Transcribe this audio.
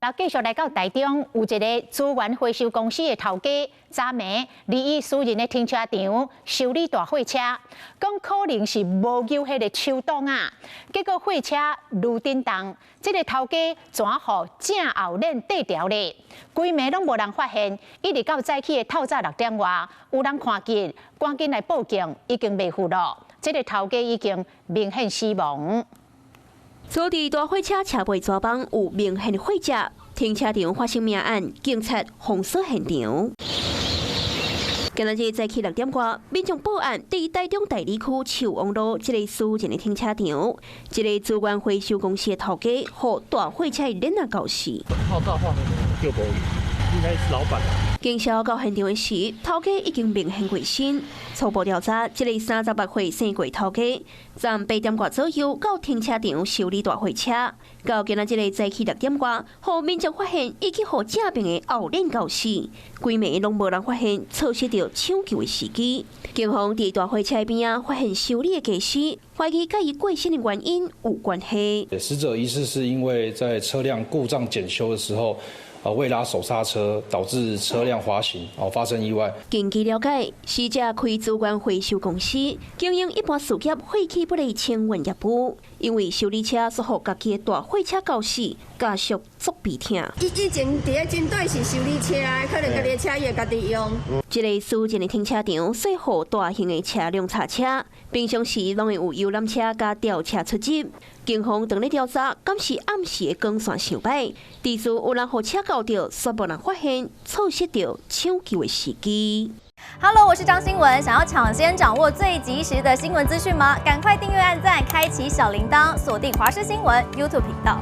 嗱，繼續來到台中，有一个資源回收公司的頭家，昨暝佇伊私人的停車場修理大貨車，講可能是無勾彼个手擋啊，結果貨車愈振動，這个頭家怎予正後輪綴牢咧？規暝攏無人發現，一直到早起的透早6點外，有人看見，趕緊來報警，已經袂赴咯。這个頭家已經明顯死亡。坐佇大貨車車尾紙板有明顯血跡，停車場發生命案，警察封鎖現場。今仔日早起6點外，民眾報案，佇台中大里區樹王路這个私人的停車場，一个資源回收公司的頭家，予大貨車的輪仔軋死。應該是老闆。警消到現場的時，頭家已經明顯過身。初步調查，這个38歲姓郭頭家，昨昏8點外左右到停車場修理大貨車，到今仔這个早起6點外，予民眾發現已經予正爿的後輪軋死，規暝攏無人發現，錯失著搶救的時機。警方佇大貨車邊仔發現修理的家私，懷疑佮伊過身的原因有關係。死者疑似是因為在車輛故障檢修的時候，未拉手剎車，導致車輛滑行，哦，發生意外。根據了解，死者開資源回收公司，經營一般事業廢棄物的清運業務。因為修理車煞予家己的大貨車軋死，家屬足悲痛。伊以前佇咧軍隊是修理車，可能家己的車伊會家己用。這个私人的停車場，適合大型的車輛泊車，平常時攏會有遊覽車佮吊車出入。警方正咧調查，敢是暗時的光線傷歹，致使有人予車軋著，煞無人發現，錯失著搶救的時機。 Hello，我是張新聞，想要搶先掌握最及時的新聞資訊嗎？趕快訂閱、按讚、開啟小鈴鐺，鎖定華視新聞 YouTube 頻道。